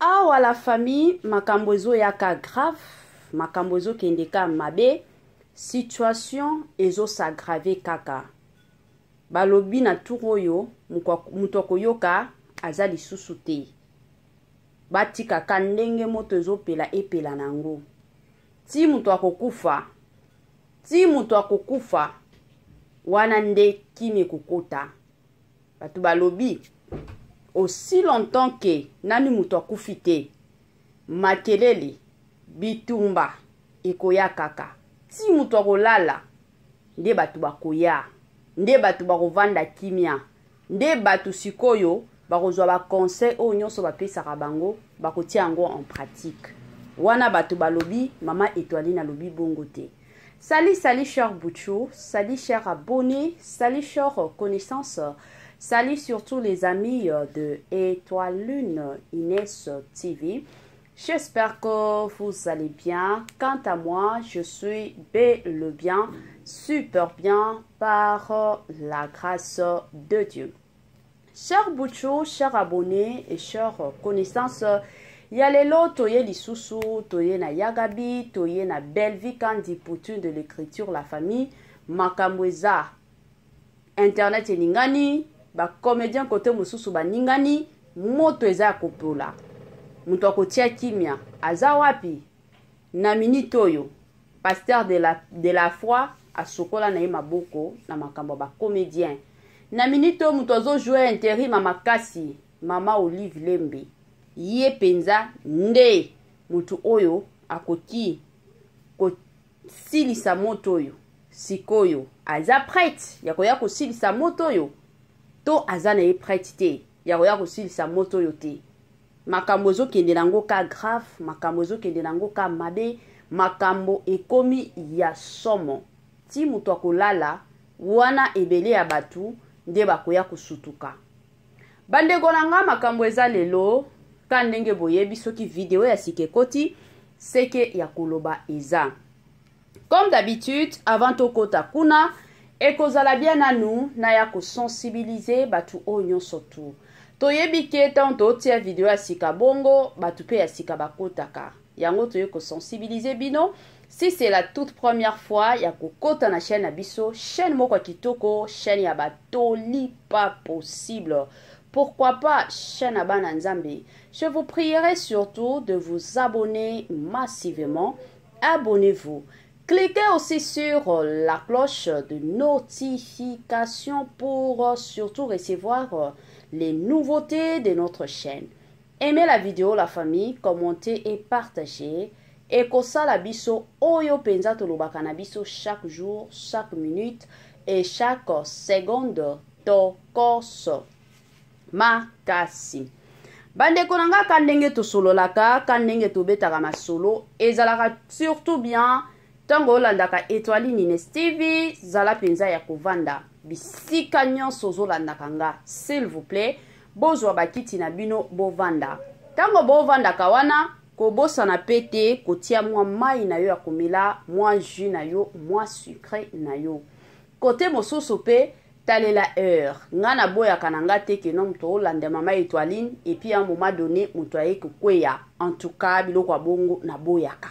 Awa la famille makambo ezoya ka grave, makambo ezokende ka mabe, situation ezo s'aggraver kaka. Balobi na tour oyo moto akoyoka aza lisusu te. Batika ka ndenge moto ezopela epela na yango. Ti moto akokufa, ti moto akokufa wana nde kimia ekokota. Bato balobi aussi longtemps que nani moto akufi te, makelele, bitumba ekoya kaka. Ti moto akolala nde bato bakoya, nde bato bakovanda kimia, nde bato sikoyo bakozwa ba conseil oyo nyonso bapesaka bango, bakotia yango en pratique. Wana bato balobi, mama Etoiline alobi bongo te. Salut, salut cher Bouchou, salut cher abonné, salut cher connaissance, salut surtout les amis de Étoiline Inès TV. J'espère que vous allez bien. Quant à moi, je suis bel et bien, super bien par la grâce de Dieu. Cher Bouchou, cher abonné et cher connaissance, ya lelo toye lisusu, toye na Yagabi, toye na Bellevue Kandi Poutine de l'écriture la famille, makambo eza internet eningani, ba comédien côté mosusu baningani, moto eza ya kopola. Moto akotia kimia, aza wapi? Na minute oyo, pasteur de la foi asokola na ye maboko na makambo ya ba comédien. Na minute oyo moto azo jouer intérim ya makasi, mama Olive Lembe, ye mpenza nde moto oyo akoki kosilisa moto oyo. Sikoyo aza prête ya koya kosilisa moto oyo to aza na ye prête te ya koya kosilisa moto oyo te. Makambo ezokende nango ka grave, makambo ezokende nango ka mabe, makambo ekomi ya somo. Ti moto akolala wana ebele ya bato nde bakoya kosutuka. Bandeko na nga, makambo eza lelo ka ndenge boyebi, soki video ya sika ekoti seke ya koloba eza. Comme d'habitude, avant tokota kuna, ekozala bien nanu na ya kosensibiliser bato oyo nyonso tu. Toyebi ke ntango totia video ya sika bongo, bato pe ya sika bakotaka. Yango toye kosensibiliser bino. Si c'est la toute première fois ya kokota na chaîne na biso, chaîne moko ya kitoko, chaîne ya batoli pas possible. Pourquoi pas chaîne ya bana Nzambe. Je vous prierai surtout de vous abonner massivement. Abonnez-vous. Cliquez aussi sur la cloche de notification pour surtout recevoir les nouveautés de notre chaîne. Aimez la vidéo, la famille, commentez et partagez. Ekosala biso oyo penza tolobaka na biso chaque jour, chaque minute et chaque seconde tokoso makasi. Bandeko na nga, ka ndenge tosololaka, ka ndenge tobetaka masolo, ezalaka surtout bien ntango olandaka Etoiline Ines TV, zala mpenza ya kovanda bisika nyonso ozolandaka nga. S'il vous plaît, bozwa bakiti na bino bovanda. Ntango bovandaka wana, kobosana pe te kotia mwa mai na yo ya komela, mwa jus na yo, mwa sucré na yo. Kote mosusu pe talela heure. Nga naboyaka na nga te ke non moto olanda mama Etoiline et puis à un moment donné moto aye kokweya. En tout cas biloko ya bongo naboyaka.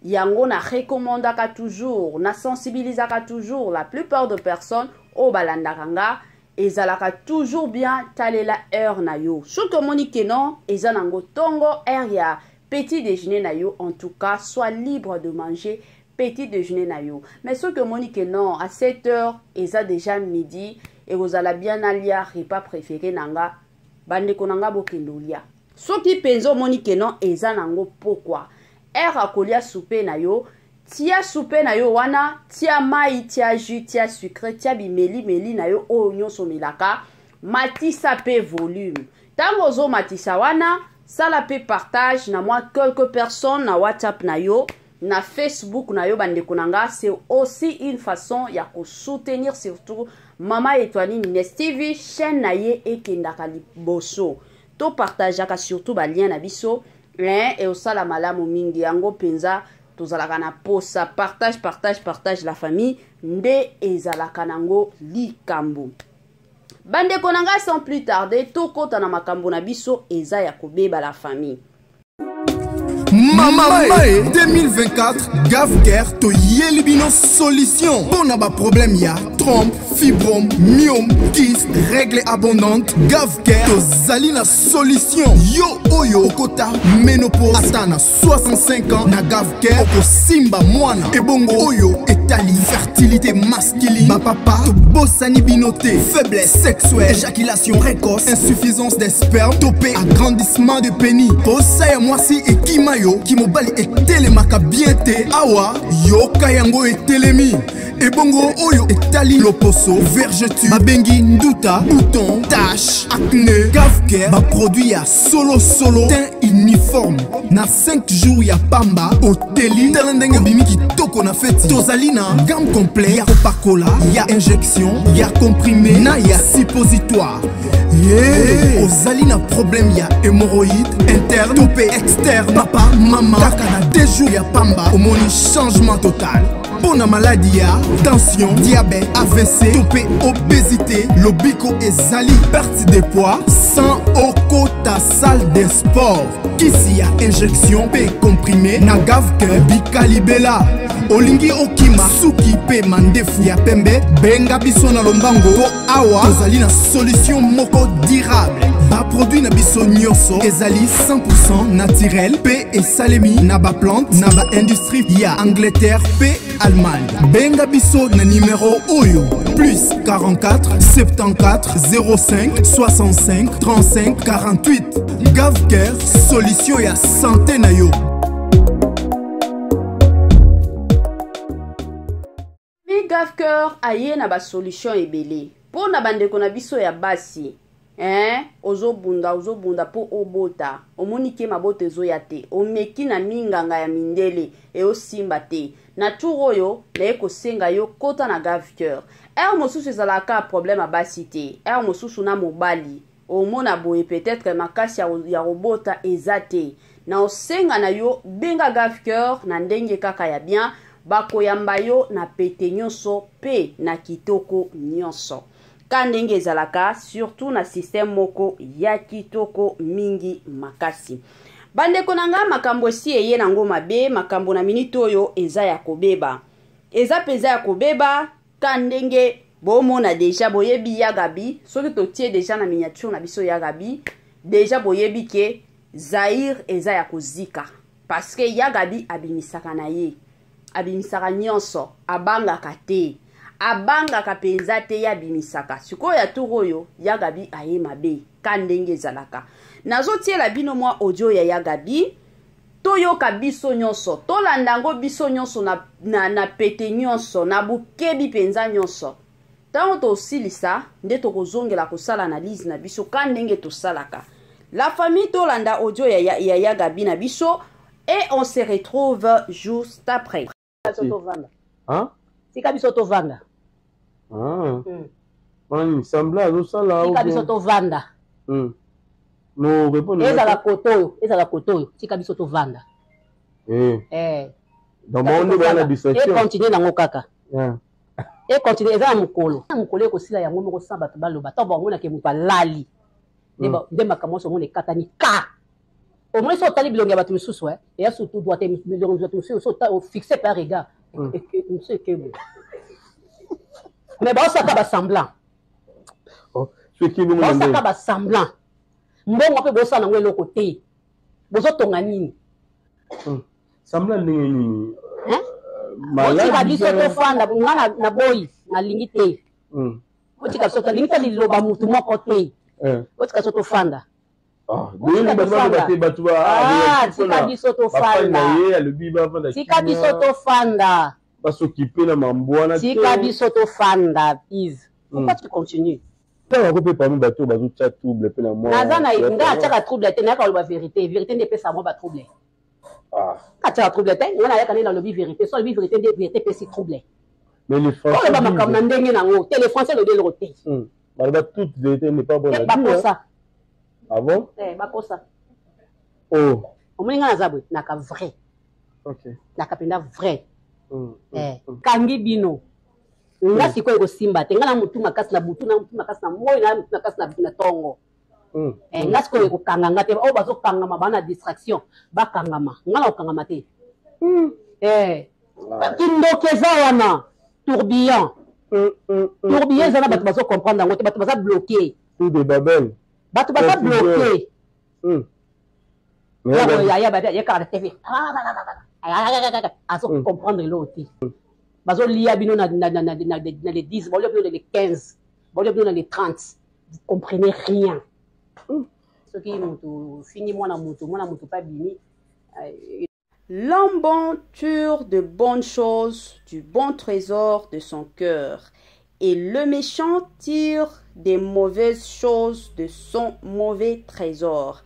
Yango na recommandaka toujours, na sensibilisaka toujours la plupart de personnes oyo balandaka nga, ezalaka toujours bien talela heure na yo. Soki omoni ke non eza nango tongo heure ya petit déjeuner na yo, en tout cas sois libre de manger petit déjeuner na yo. Mais soki omoni ke non à 7 heures eza déjà midi, ekozala bien nalia repas préféré na nga, bandeko na nga bokende olia. Soki mpenza omoni ke non eza nango pokwa, heure ya kolia soupe na yo, tia soupe na yo wana, tia mai, tia jus, tia sucré, tia bimeli-meli na yo oyo nyonso omelaka, matisa pe volume. Tango ozomatisa wana, sala pe partage na mwa quelques personnes na WhatsApp na yo, na Facebook na yo, bandeko na nga. C'est aussi une façon ya ko soutenir surtout Mama Etoiline Ines TV, chaîne na ye ekendaka liboso. To partageaka surtout ba lien na biso, hein, et osala malamu mingi. Yango penza tozalaka na posa partage, partage, partage la famille nde ezalaka nango likambo. Bandeko na ngai, sans plus tarder, tokota na makambo na biso eza ya kobeba, la famille. Mama Mae 2024, Gavcare toyeli bino solution mpo na baproblème ya trompe, fibrome, myome, kyste, règle abondante. Gavcare tozali na solution. Yo oyo okota ménopause ata na 65 ans, na Gavcare okosimba mwana. Ebongo oyo etali fertilité masculine, bapapa tobosani bino te. Faiblesse sexuelle, éjaculation précoce, insuffisance des sperme to mpe agrandissement de pénis, posa ya mwasi ekima yo, kimobali etelemaka bien te, awa yoka yango etelemi. Ebongo oyo etali loposo, vergeture babengi nduta, bouton, tache, acné, Gavcare baproduit ya solosolo, teint uniforme na 5 jours ya pamba oteli. Tala ndenge obimi kitoko na feti. Tozali na gamme complet ya kopakola, ya injection, ya comprimé na ya suppositoire. Ye ozali na problème ya hémorroïde interne to mpe externe, papa, mama, kaka na 2 jours ya pamba omoni changement total. Mpo na maladi ya tension, diabète, AVC to mpe obésité, lobiko ezali, perte de poids sans okota salle de sport. Kisi ya injection mpe comprimé na Gavcare, bikalibela. Olingi okima suki mpe mandefu ya pembe, benga biso na lombango mpo awa tozali na solution moko durable. Baproduit na biso nyonso ezali 100 naturel mpe esalemi na baplante na baindustrie ya Angleterre mpe Allemagne. Benga biso na nimero oyo: plus 44 74 05 65 35 48. Gavcare, solution ya santé na yo. Mi Gavcare aye na basolution ebele mpo na bandeko na biso ya basi, eh? Ozobunda, ozobunda mpo obota, omoni ke mabota ezoya te, omeki na minganga ya mindele, eosimba te. Na tour oyo naye kosenga yo, kota na Gavcare. Heure mosusu ezalaka problème ya basi te, heure mosusu na mobali omona boye peut-être makasi ya kobota eza te. Na osenga na yo, benga Gavcare na ndenge kaka ya bien, bakoyamba yo na pete nyonso mpe na kitoko nyonso ka ndenge ezalaka, surtout na système moko ya kitoko mingi makasi. Bandeko na nga, makambo esi eye nango mabe. Makambo na minute oyo eza ya kobeba, eza mpenza ya kobeba ka ndenge bomona déjà. Boyebi ya Gabi, soki totie déjà na miniature na biso ya Gabi, déjà boyebi ke Zaire eza ya kozika, parce que ya Gabi abimisaka na ye, abimisaka nyonso, abangaka te, abangaka mpenza te, ye abimisaka. Sikoyo ya tour oyo ya Gabi aye mabe ka ndenge ezalaka. Nazotiela bino mwa audio ya ya Gabi, toyoka biso nyonso, tolanda yango biso nyonso na pete nyonso, na bokebi mpenza nyonso. Ntango tosilisa nde tokozongela kosala analyse na biso ka ndenge tosalaka. La famille, tolanda audio ya Gabi na biso et on se retrouve juste après. Hein? Tika biso tovanda. Ah. Wana semblant azosala. Tika biso tovanda. No répondre. Ezala kote oyo, ezala kote oyo, tika biso tovanda. Eh. Eh. Donc bango nde baya na distraction. Econtinue nango kaka. Yeah. Econtinue, eza na mokolo na mokolo ekosila yango moko sans bato baloba. Ntango bamonake moto alali nde makambo nyonso omona ekatani ka. Omoni, so otali bilongi ya bato misusu, eya surtout droit te. Bilongi ya bato misusu, so ofixe par regard mosusu ekebo, mais baosaka basemblant. Soki bongo na Baosaka ndenge. basemblant. Mbongo mpe bosala yango eloko te, bozotonga nini? Semblant ndenge nini? Hein? Botika biso tofanda. Nga na boyi, nalingi te. Botika biso, nalingi te liloba mutu moko te. Botika biso tofanda. Boyebi bato baloba te, bato Ah, tika biso bafani na tofanda. ye, alobi bavanda. Tika biso tofanda. Basokipe na mambo wana te. Tika biso tofanda. Yves, pourquoi tu continues? Ntango yango mpe parmi bato oyo bazotya trouble mpe na mwa Naza na nga atiaka trouble te. Nayaka koloba vérité. Vérité nde epesa mwa batrouble. Ah. Atiaka trouble te. Nga nayaka nde nalobi vérité. So alobi vérité nde vérité epesi trouble. Mais les Français Oloba makambo na disent, ndenge nango te. Les Français elobi eloko te. Baloba toute vérité n'est pas bonne à dire, hein. Bakosa. Ah bon? Eh, bakosa. Oh. Omoni, nga naza boye, naka vrai. Ok. Naka mpenza vrai. Mm. Eh, kangi bino. Nga sikoyo ekosimba te. Nga na mutu makasi na butu, na mutu makasi na moi, na mutu makasi na tongo. Eh, nga sikoyo ekokanga nga te. Oyo bazokangama ba na distraction, bakangama. Nga na kokangama te. Eh, kindoki eza wana, tourbillon. Tourbillon eza na bato bazo comprendre yango te, bato baza bloqué. Tour de Babel. Bato baza bloqué. Yaya ye kaka na TV. Azo comprendre eloko te. Bazolia bino na les 10, baolia bino na les 15, baolia bino na les 30. Vous comprenez rien. Soki moto fingi mwana moto, mwana moto mpe abimi. L'homme bon tire de bonnes choses du bon trésor de son cœur, et le méchant tire des mauvaises choses de son mauvais trésor.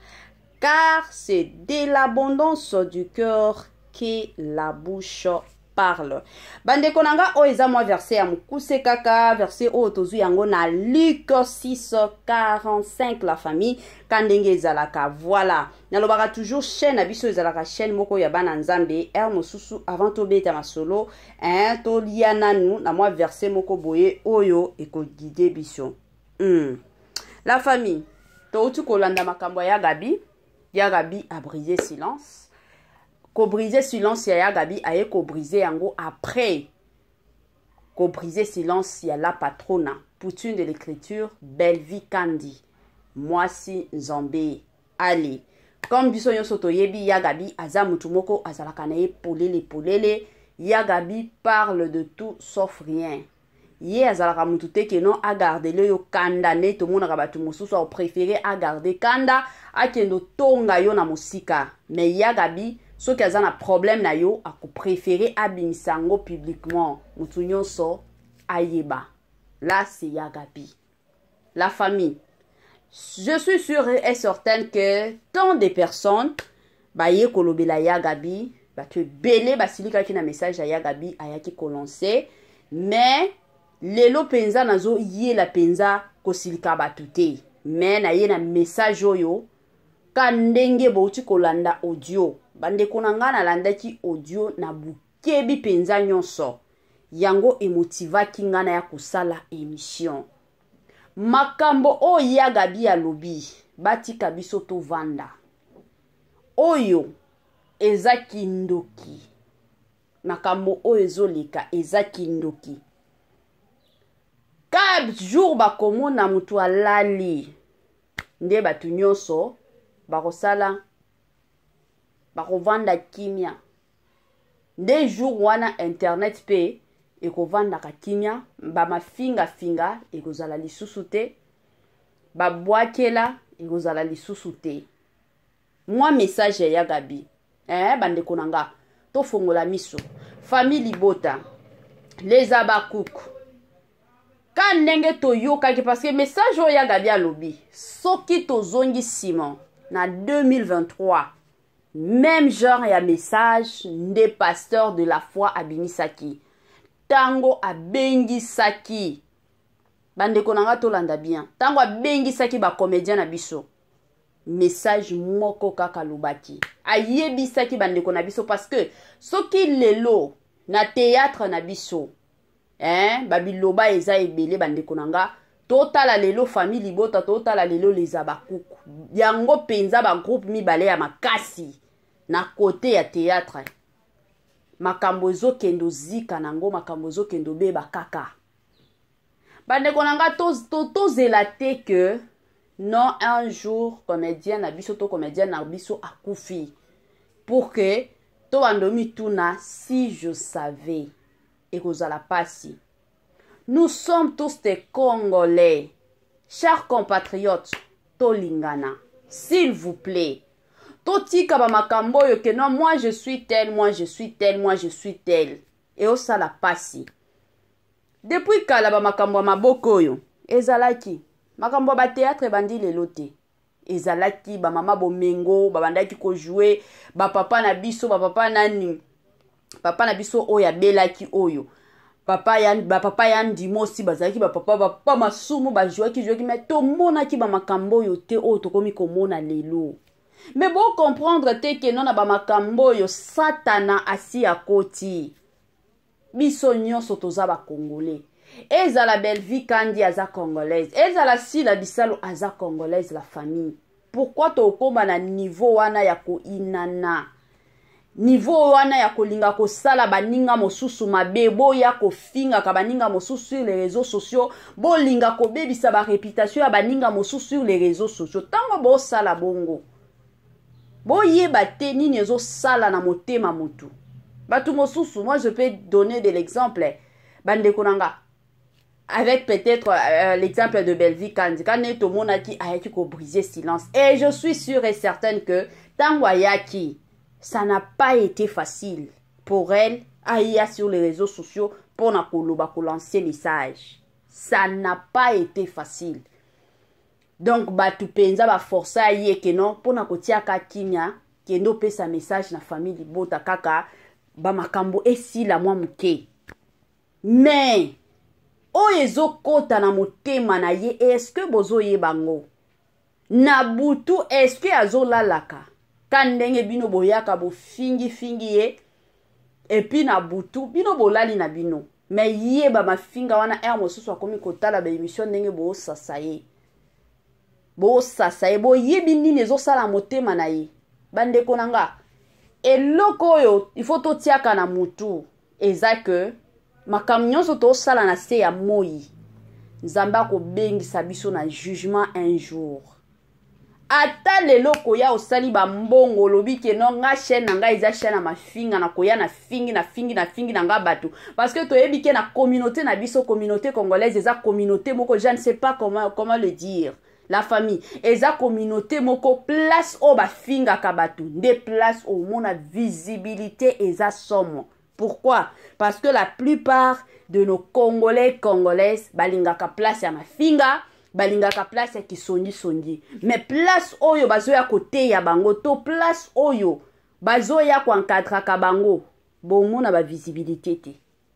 Car c'est de l'abondance du cœur que la bouche parle. Bandeko na nga, oyo eza mwa verset ya mokuse kaka, verset oyo tozwi yango na Luc 6 45, la famille, ka ndenge ezalaka. Voilà, nalobaka toujours chaîne na biso ezalaka chaîne moko ya bana Nzambe. Heure mosusu avant tobeta masolo, hein, tolia nanu na mwa verset moko boye oyo ekoguide biso. La famille, touti kolanda makambo ya Gabi. Ya Gabi a brisé silence. Ko briser silence ya Gabi, aye ko briser yango après ko briser silence ya la patrona Poutine de l'écriture, Bellevue Kandi, mwasi Nzambe. Allez, comme biso nyonso toyebi, ya Gabi aza mutu moko azalaka na ye polele polele. Ya Gabi parle de tout sauf rien. Ye azalaka mutu te ke non agardele yo kanda, nde tomonaka bato mosusu apréféré agarde kanda, akende otonga yo na mosika. Mais ya Gabi, soki aza na problème na yo, akopréféré abimisa yango publiquement, mutu nyonso ayeba. Là, c'est ya Gabi. La famille, je suis sûre et certaine que tant de personnes baye kolobela ya Gabi, bato ebele basilikaki na message ya ya Gabi ayaki kolancer. Mais lelo mpenza nazoyela mpenza kosilika bato te, mais naye na message oyo ka ndenge bouti kolanda audio. Bandeko na ngai, nalandaki audio na bukebi mpenza nyonso, yango emotivaki ngai na ya kosala émission. Makambo oyo ya Gabi alobi, batika biso tovanda. Oyo eza kindoki. Makambo oyo ezoleka eza kindoki. Ka jour bakomona moto alali, nde bato nyonso bakosala, bakovanda kimia. Nde jour wana internet mpe ekovandaka kimia, bamafingafinga ekozala lisusu te, babwakela ekozala lisusu te. Mwa message ya ya Gabi, eh, bandeko na nga, tofongola miso. Famille libota, les abakuku, ka ndenge toyokaki, parce que message oyo ya Gabi alobi, soki tozongi nsima na 2023, même genre ya message nde pasteur de la foi abimisaki ntango abengisaki bandeko na nga. Tolanda bien, ntango abengisaki bacomédien na biso, message moko kaka alobaki, ayebisaki bandeko na biso, parce que soki lelo na théâtre na biso, hein, babiloba eza ebele. Bandeko na nga, totala lelo famille libota, totala lelo leza bakuku, yango mpenza bagroupe mibale ya makasi na kote ya théâtre. Makambo ezokende ozika nango, makambo ezokende obeba kaka. Bandeko na nga, tozela te ke non, un jour comédien na biso to comédien na biso akufi pour que tobanda mituna "si je savais". Ekozala pasi. Nous sommes tous des Congolais, chers compatriotes. Tolingana, s'il vous plaît. Totika bamakambo oyo ke non, moi je suis tel, moi je suis tel, moi je suis tel. Eosala pasi. Depuis kala bamakambo ya maboko oyo ezalaki, makambo ya bathéâtre ebandi lelo te. Ezalaki bamama bomengo babandaki kojouer, bapapa na biso, bapapa nani, papa na biso oyo abelaki oyo, papa ya bapapa ya ndimosi, bazalaki bapapa, bapapa masumu, bajouaki jouaki, mais tomonaki bamakambo oyo te oyo tokomi komona lelo. Mais bocomprendre te ke no, na bamakambo oyo Satana asi akoti. Biso nyonso toza bakongole. Ezala Bellevue Kandi aza congolaise, ezala Sila Bisalu aza congolaise. La famille, pourquoi tokóma na niveau wana ya koinana, niveau wana ya kolinga kosala baninga mosusu mabe, boya kofingaka baninga mosusu sur les réseaux sociaux, bolinga kobebisa baréputation ya baninga mosusu sur les réseaux sociaux? Ntango bosala bongo, boyeba te nini ezosala na motema motu, bato mosusu. Moi, je peux donner de l'exemple, bandeko na nga, avec peut-être l'exemple de Bellevue Kandi. Quand tomonaki ayaki kobriser silence, et je suis sûre et certaine que ntango ayaki, ça n'a pas été facile pour elle aya sur les réseaux sociaux mpona koloba, kolancer message. Ça n'a pas été facile. Donc bato mpenza baforcer ye ke non, mpona kotiaka kimia, kende opesa message na famille libota, kaka bamakambo esila mwa moke. Mais oyo ezokɔta na motema na ye, est-ce bozoyeba ngo na butu? Est-ce azolalaka ka ndenge bino boyaka bofingifingi ye, et puis na butu bino bolali na bino, mais yeba mafinga wana, heure mosusu akomi kotala baémission ndenge boosasa ye, bosasa ye, boyebi nini ezosala motema na ye? Bandeko na nga, eloko oyo il faut totiaka na mutu eza ke makambo nyonso tosala na se ya moi, Nzambe akobengisa biso na jugement un jour. Ata lelo koya osali bambongo, olobi ke non, nga chaîne na ngai eza chaîne ya mafinga, na koya na fingi, na fingi, na fingi na nga bato, parce que toyebi ke na communauté na biso, communauté congolaise, eza communauté moko, je ne sais pas comment le dire, la famille, eza communauté moko, place oyo bafingaka bato nde place omona visibilité eza somo. Pourquoi? Parce que la plupart de nos Congolais, Congolaises balingaka place ya mafinga, balingaka place ya kisongisongi. Mais place oyo bazoya koteya bango to place oyo bazoya koencadraka bango, bomona bavisibilité te.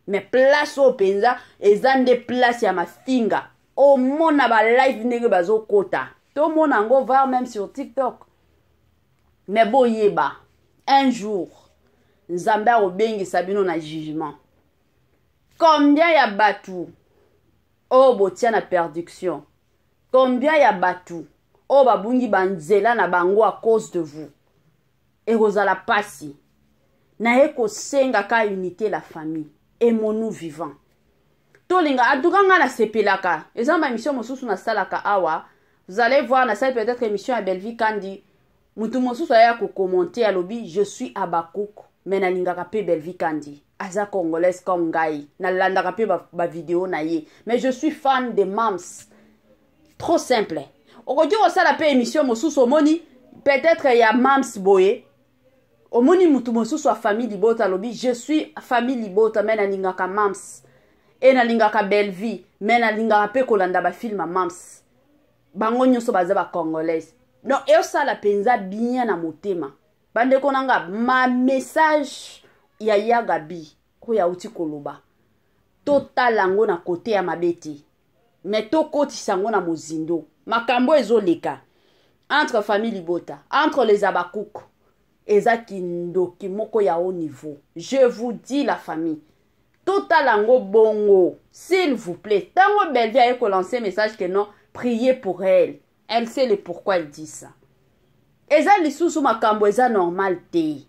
Mais place oyo mpenza eza nde place ya mafinga, omona balive ndenge bazokota, tomona yango, voire même sur TikTok. Mais boyeba, un jour Nzambe akobengisa bino na jugement. Combien ya bato oyo botia na perdition, combien ya bato oyo babungi banzela na bango à cause de vous? Ekozala pasi. Naye kosenga ka unité, la famille. Aimons-nous vivant, tolinga. Atuka nga nasepelaka, eza na baémission mosusu nasalaka awa, vous allez voir, nasali peut-être émission ya Bellevue Kandi, mutu mosusu aya kocommenter, alobi: "Je suis Abakouk, mais nalingaka mpe Bellevue Kandi, aza congolaise comme ngai, nalandaka mpe bavideo ba na ye, mais je suis fan de Mams." Trop simple. Okoki kosala mpe émission mosusu, omoni peut-être ya Mams boye, omoni mutu mosusu ya famille libota alobi: "Je suis famille libota, mais nalingaka Mams e nalingaka Bellevue, mais nalingaka mpe kolanda bafilm ya Mams, bango nyonso baza bacongolaise." Donc eosala mpenza bien na motema. Bandeko na nga, ma message ya ya Gabi oyo auti koloba, totala yango na kote ya mabe te, mais tokotisa yango na mozindo. Makambo ezoleka entre famille libota, entre les Abakouk, eza kindoki moko ya haut niveau, je vous dis, la famille. Totala yango bongo, s'il vous plaît. Ntango Bellevue aye kolancer message que non, priez pour elle, elle sait le pourquoi elle dit ça. Eza lisusu makambo eza normal te,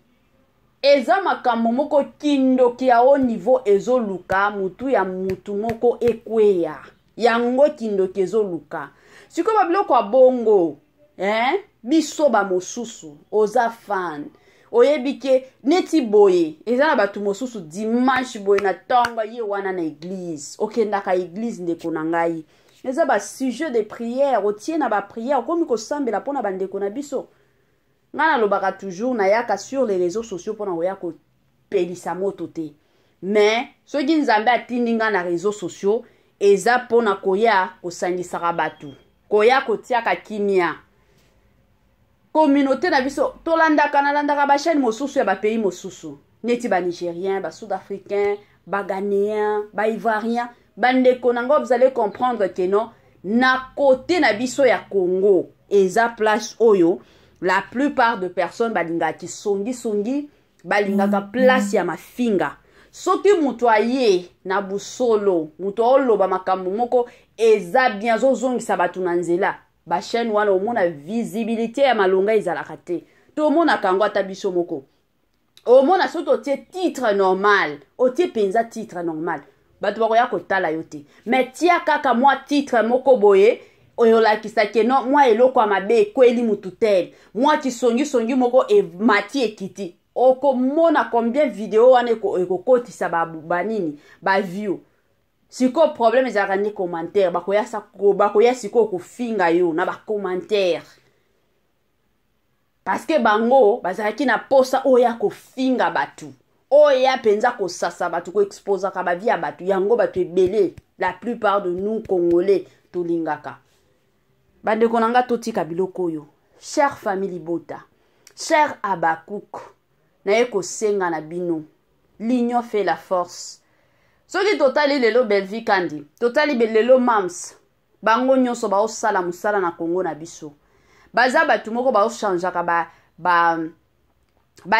eza makambo moko kindoki ya haut niveau ezoluka mutu ya mutu moko ekweya. Yango kindoki ezoluka sikoyo babiloko ya bongo, eh? Biso bamosusu oza fan, oyebi ke neti boye eza na bato mosusu, dimanche boye na ntongo ye wana na église, okendaka église, ndeko na ngai, eza basujet de prière, otie na baprière, okomi kosambela mpona bandeko na biso. Ngai nalobaka toujours, nayaka sur les réseaux sociaux mpona koya kopelisa moto te, mais soki Nzambe atindi ngai na réseaux sociaux, eza mpona koya kosangisaka bato, koya kotiaka kimia communauté na biso. Tolandaka, nalandaka bachaîne mosusu ya bapays mosusu, neti banigérien, basud-africain, baghanéen, baivoirien. Bandeko na ngo, vous allez comprendre que non, na côté na biso ya Congo, eza place oyo la plupart de personnes balingaka kisongisongi, balingaka place ya mafinga. Soki moto aye na busolo, moto aoloba makambo moko eza bien, azozongisa bato na nzela, bachaîne wana omona visibilité ya malonga ezalaka te. Tomonaka yango ata biso moko. Omona soki otie titre normal, otie mpenza titre normal, bato bakoya kotala yo te. Mais tia kaka mwa titre moko boye oyo olakisa ke no mwa eloko ya mabe ekweli mutu tel, mwa kisongisongi moko emati ekiti, okomona combien video wana ekokotisa banini ba view. Sikoyo problème ezalaka nde commentaire, bakoya sikoyo kofinga yo na ba commentaire, parce que bango bazalaki na posa oyo ya kofinga bato, oyo ya mpenza kosasa bato, koexposaka bavie ya bato. Yango bato ebele, la plupart de nous Congolais, tolingaka. Bandeko na nga, totika biloko oyo. Chère famille libota, cher Abakouk, naye kosenga na bino, l'union fait la force. Soki totali lelo Belvi Kandi, totali lelo Mams, bango nyonso baosala mosala na Kongo na biso. Baza bato moko baochangeaka ba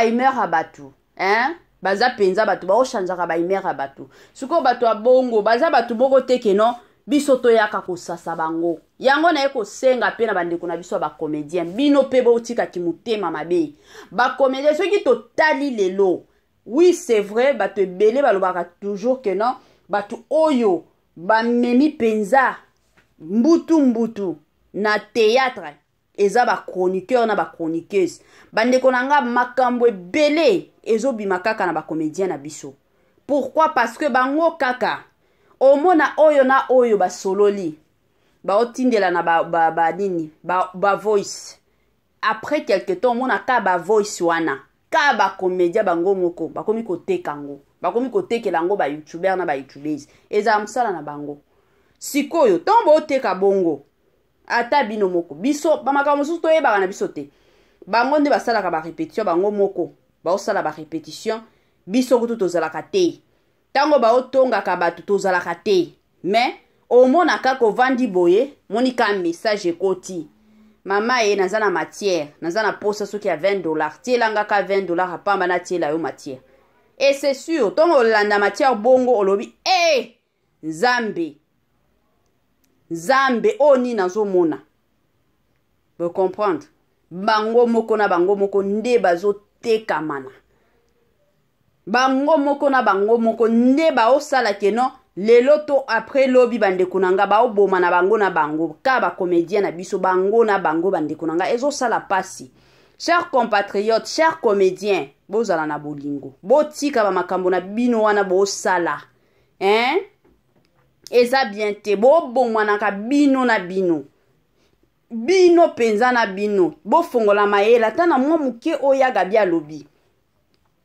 humeur ya bato, hein? Baza mpenza bato baochangeaka ba humeur ya bato. Sikoyo bato ya bongo baza bato moko te keno biso toyaka kosasa bango. Yango naye kosenga mpe na bandeko na biso ya bacomédien, bino mpe botikaki motema mabe. Bacomédien, soki totali lelo, oui, c'est vrai, bato ebele balobaka toujours ke non, bato oyo bamemi mpenza mbutu mbutu na théâtre eza bachroniqueur na bachroniqueuse. Bandeko na nga, makambo ebele ezobima kaka na bacomédien na biso. Pourquoi? Parce que bango kaka omona oyo na oyo basololi, baotindela na banini, ba, ba, ba voice. Après quelque temps, omona ka bavoice wana ka bacomédien bango moko bakomi koteka yango, bakomi kotekela yango bayoutubeur na bayoutubeuse. Ezala mosala na bango. Sikoyo ntango booteka bongo, ata bino moko, biso bamakambo mosusu toyebaka na biso te. Bango nde basalaka barépétition, bango moko baosala barépétition. Biso kutu tozalaka te. Ntango baotongaka bato, tozalaka te. Mais omona kaka ovandi boye, moni ka message ekoti: "Mama ye, naza na matière, naza na posa soki ya 20 dollars, tielanga ka 20 dollars apamba, natiela yo matière." Et c'est sûr, ntongo olanda matière bongo, olobi: "E Nzambe, Nzambe, oyo nini nazomona?" Bocomprendre, bango moko na bango moko nde bazotekamana, bango moko na bango moko nde baosala keno lelo to après lobi. Bandeko na nga, baoboma na bango na bango ka bacomédien na biso, bango na bango. Bandeko na nga, ezosala pasi. Chers compatriotes, chers comédiens, bozala na bolingo, botika bamakambo na bino wana bosala, hein? Eza bien te. Bobomanaka bino na bino, bino mpenza na bino. Bofongola mayele ata na mwa moke. Oyo Gabi alobi,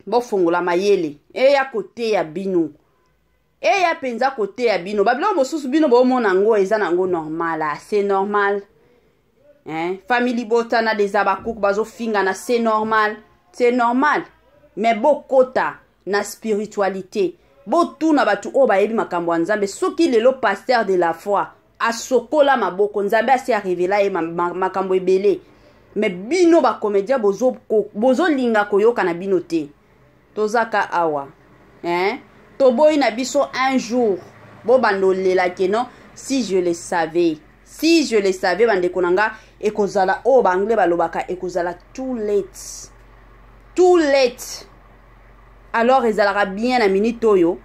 bofongola mayele, eya koteya bino, eya mpenza koteya bino. Babiloko mosusu bino bomona yango eza nango normal, c'est normal, hein? Famille libota na des Abakuku bazofingana, c'est normal, c'est normal. Mais bokota na spiritualité, botuna bato oyo bayebi makambo ya Nzambe. Soki lelo pasteur de la foi asokola maboko, Nzambe asi arévéler ye makambo ebele. Mais bino bacomédien bozolinga koyoka na bino te. Tozaka awa, hein? Toboyi na biso un jour bobanda olela keno "si je le savais, si je le savais". Bandeko na nga, ekozala oyo baanglais balobaka, ekozala too late, too late. Alors ezalaka bien na minute oyo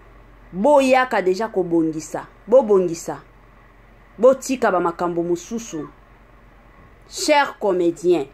boyaka déjà kobongisa, bobongisa, botika bamakambo mosusu, cher comédien.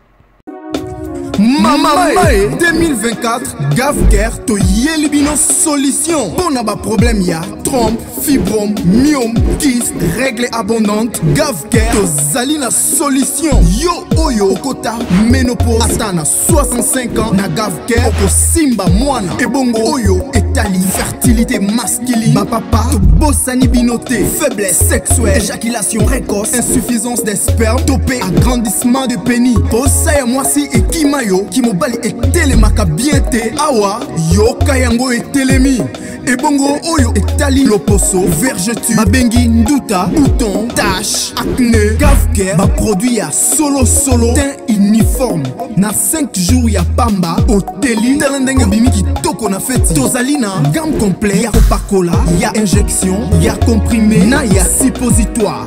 Mama Mae, 2024, Gavker toyeli bino solution mpo na baproblème ya trompe, fibrome, myome, kyste, règle abondante. Gavker tozali na solution. Yo oyo okota ménopause ata na 65 ans, na Gavker okosimba mwana. Ebongo oyo etali fertilité masculine, bapapa tobosani bino te. Faiblesse sexuelle, éjaculation précoce, insuffisance des sperme to mpe agrandissement de pénis, posa ya mwasi ekima yo, kimobali etelemaka bien te, awa yoka yango etelemi. Ebongo oyo etali loposo, vergeture babengi nduta, bouton, tache, acné, Gavker baproduit ya solosolo, teint uniforme. Na 5 jours ya pamba oteli, tala ndenge obimi kitoko. kitoko na feti. Tozali na gamme complet ya kopakola, ya injection, ya comprimé na ya suppositoire.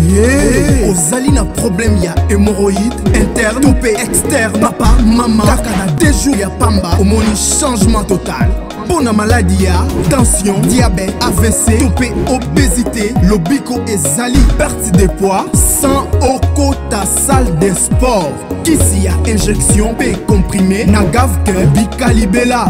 Yeah. Ozali na problème ya hémorroïde interne to pe externe, papa mama, kaka na 2 jours ya pamba omoni changement total. Mpo na maladi ya tension, diabète, AVC to pe obésité, lobiko ezali perte de poids sans okota salle de sport. Kisi ya injection pe comprimé na Gavke bikalibela.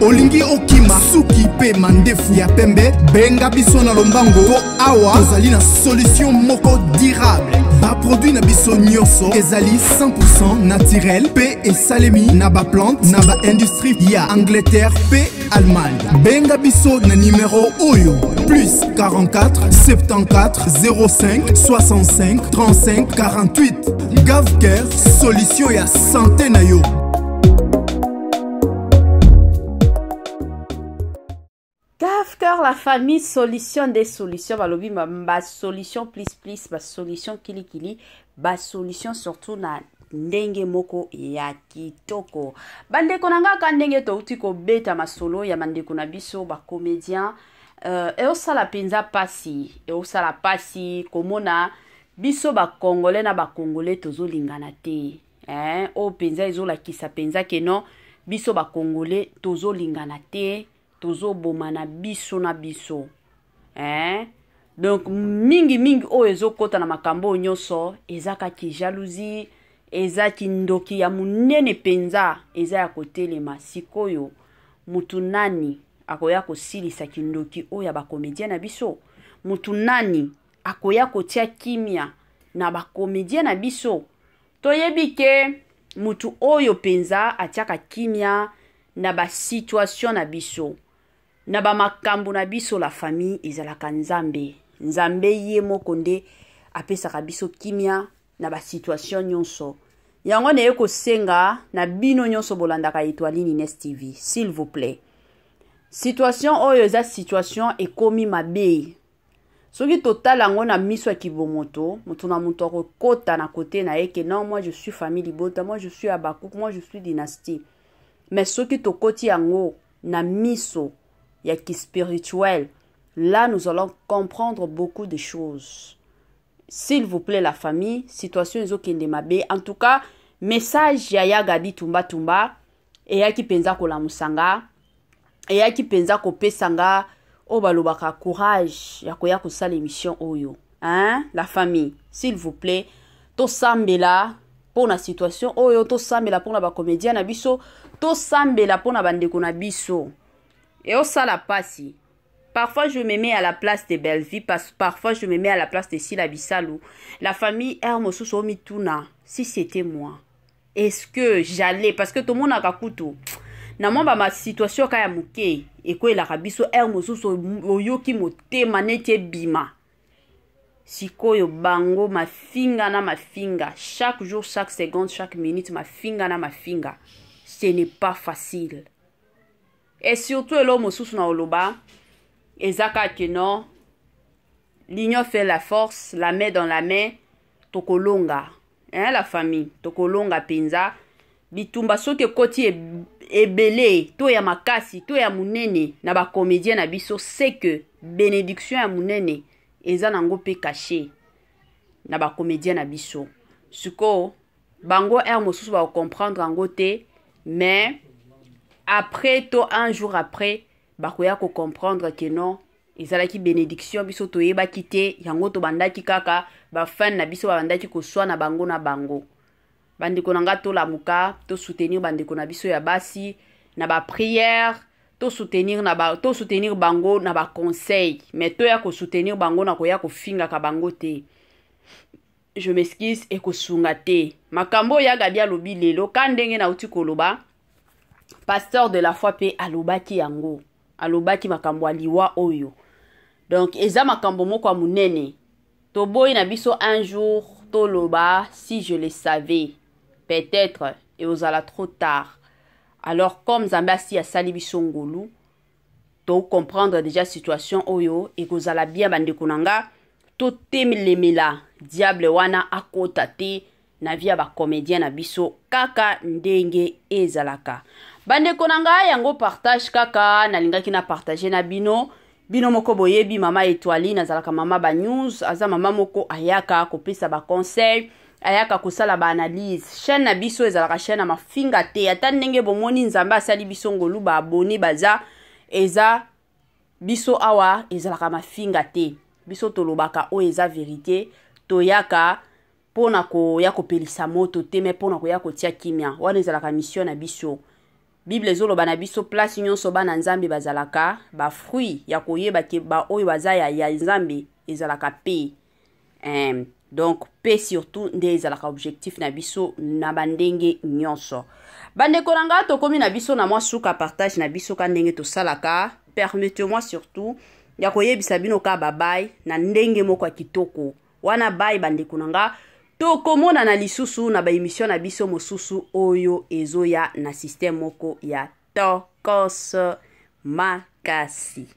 Olingi okima suki pe mandefu ya pembe, benga biso na lombango po awa tozali na solution moko durable. Ba produit na biso nyonso ezali 100% naturel pe esalemi na ba plante na ba industrie ya Angleterre pe Allemagne. Benga biso na numero oyo plus 44 74 05 65 35 48. Gavcare, solution ya santé na yo. Gavcare, la famille, solution des solutions. Balobi ba solution plus plus, ba solution kili kili, ba solution surtout na ndenge moko ya kitoko. Bandeko na nga, ka ndenge touti kobeta masolo ya bandeko na biso ba comédien, eosala mpenza pasi, eosala pasi komona biso ba congolais na ba congolais tozolingana te. Oyo mpenza ezolakisa mpenza ke non, biso ba congolais tozolingana te, tozobomana biso na biso. Donc mingi mingi oyo ezokɔta na makambo oyo nyonso eza kaka jalousie, eza kindoki ya monene mpenza, eza ya kotelema. Sikoyo mutu nani akoya kosilisa kindoki oyo ya bacomédien na biso? Mutu nani akoya kotia kimia na bacomédien na biso? Toyebi ke mutu oyo mpenza atiaka kimia na basituation na biso, na bamakambo na biso, la famille, ezalaka Nzambe. Nzambe ye moko nde apesaka biso kimia na basituation nyonso. Yango naye kosenga na bino nyonso bolandaka Etoile Nines TV, s'il vous plaît, situation oyo eza situation ekomi mabe. Soki totala yango na miso ya kibomoto, moto na moto akokota na kote na ye ke non, moi je suis famille libota, moi je suis Abakouk, moi je suis dynastie. Mais soki tokoti yango na miso ya kispirituel, là nous allons comprendre beaucoup de choses. S'il vous plaît, la famille, situation ezokende mabe. En tout cas, message ya ya Gabi Tumba Tumba eyaki mpenza kolamusa nga, eyaki mpenza kopesa nga oyo balobaka courage ya koya kosala émission oyo, hein? La famille, s'il vous plaît, tosambela mpona situation oyo, tosambela mpona bacomédien na biso, tosambela mpona bandeko na biso. Eosala pasi. Parfois, je me mets à la place de Bellevue, parfois, je me mets à la place de Sila Bisalou. La famille Hermosusu Omituna, si c'était moi, est-ce que j'allais? Parce que tout le monde a kutu. Na mwa ba situation ka ya moke ekwelaka biso, heure mosusu oyoki motema neti ebima. Sikoyo bango mafinga na mafinga, chaque jour, chaque seconde, chaque minute, mafinga na mafinga, ce n'est pas facile. Et surtout eloko mosusu na oloba eza kaka non, l'union fait la force, la main dans la main, tokolonga, hein, la famille, tokolonga mpenza bitumba. Soki ekoti ebele to ya makasi to ya monene na bacomédien na biso, c'est que bénédiction ya monene eza nango mpe caché na bacomédien na biso. Sikoyo bango heure mosusu bakocomprendre yango te, mais après to un jour après bakoya kocomprendre ke non, ezalaki bénédiction. Biso toyebaki te yango, tobandaki kaka bafan na biso babandaki koswana bango na bango. Bandeko na nga, tolamuka, tosoutenir bandeko na biso ya basi na baprière, tosoutenir na ba, tosoutenir bango na baconseil, mais toya kosoutenir bango na koya kofingaka bango te, je m'excuse, ekosunga te. Makambo oyo ya Gabi alobi lelo, ka ndenge nauti koloba, pasteur de la foi mpe alobaki yango, alobaki makambo ya liwa oyo. Donc eza makambo moko ya monene. Toboyi na biso un jour toloba si je le savais, peut-être eozala trop tard. Alors comme Nzambe asi asali biso ngolu, tocomprendre déjà situation oyo, ekozala bien. Bandeko na nga, totelemela diable wana akota te na vie ya bacomédien na biso, kaka ndenge ezalaka. Bandeko na ngai, yango partage kaka nalingaki na partage na bino. Bino moko boyebi mama Etoile, nazalaka mama ba news, aza mama moko ayaka kopesa ba conseil, ayaka kosala ba analyse. Chaîne na biso ezalaka chaîne ya mafinga te. Ata ndenge bomoni Nzambe asali biso ngolu, ba abonné baza, eza biso awa ezalaka mafinga te. Biso tolobaka oyo eza verité, toyaka pona koya kopelisa moto te, mais pona koya kotia kimia. Wana ezalaka mission na biso. Bible ezoloba na biso place nyonso bana Nzambe bazalaka, ba fruit ya koyeba ke ba oyo baza ya Nzambe ezalaka pe. Donc pe surtout nde ezalaka objectif na biso na bandenge nyonso. Bandeko na nga, tokomi na biso na mwa suka partage na biso ka ndenge tosalaka. Permettez-moi surtout ya koyebisa bino ka babai na ndenge moko ya kitoko. Wana bai bandeko na nga, tokomona na lisusu na ba émission na biso mosusu oyo ezoya na système moko ya tokos makasi.